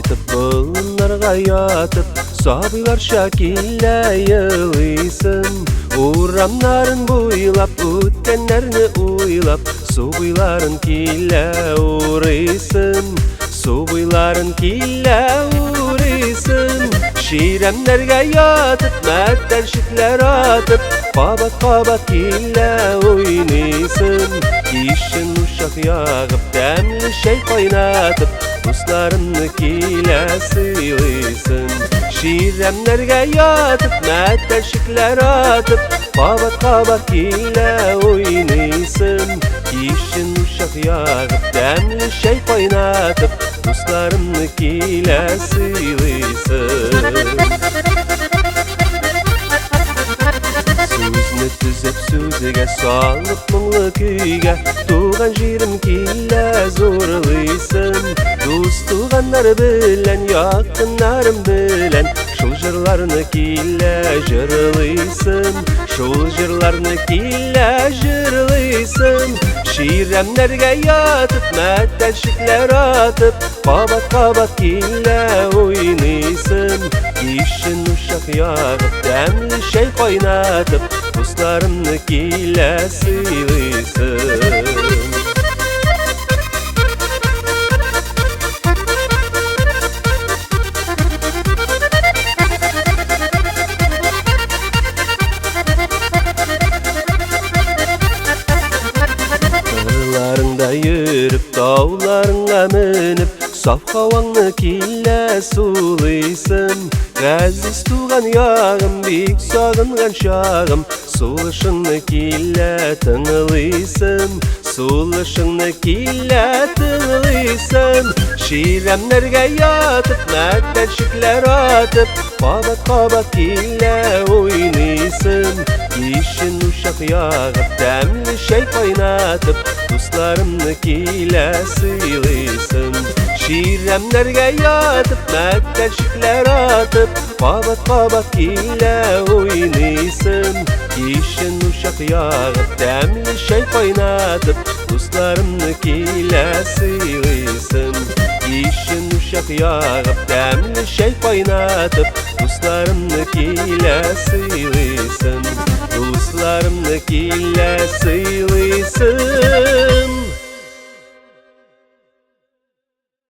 Кайтып болыннарга ятып, сабыйларча килә елыйсым. Урамнарын буйлап, үткәннәрне уйлап, су буйларын килә урыйсым. Су буйларын килә урыйсым. Чирәмнәргә ятып, мәтәлчекләр атып, кабат-кабат килә уйныйсым. Кичен учак ягып, тәмле чәй кайнатып, дусларымны килә сыйлыйсым. Чирәмнәргә ятып, мәтәлчекләр атып, кабат-кабат килә уйныйсым. Кичен учак ягып, тәмле чәй кайнатып, дусларымны килә сыйлыйсым. Сүзне төзеп сүзгә салып моңлы көйгә, туган җирем килә зурлыйсым. Дус туганнар белән, якыннарым белән, шул җырларны килә җырлыйсым. Шул җырларны килә җырлыйсым. Чирәмнәргә ятып, мәтәлчекләр атып, кабат-кабат килә уйныйсым. Кичен учак ягып, тәмле чәй кайнатып, дусларымны килә сыйлыйсым. Кырларыңда йөреп, тауларыңа менеп, саф һаваңны килә сулыйсым. Газиз туган ягым, бик сагынган чагым, сулышыңны килә тыңлыйсым. Сулышыңны килә тыңлыйсым. Чирәмнәргә ятып, мәтәлчекләр атып, кабат-кабат килә уйныйсым. Кичен учак ягып, тәмле чәй кайнатып, дусларымны килә сыйлыйсым. Чирәмнәргә ятып, мәтәлчекләр атып, кабат-кабат килә уйныйсым. Кичен учак ягып, тәмле чәй кайнатып, дусларымны килә сыйлыйсым. Кичен учак ягып, тәмле чәй кайнатып, дусларымны килә сыйлыйсым. Дусларымны килә сыйлыйсым.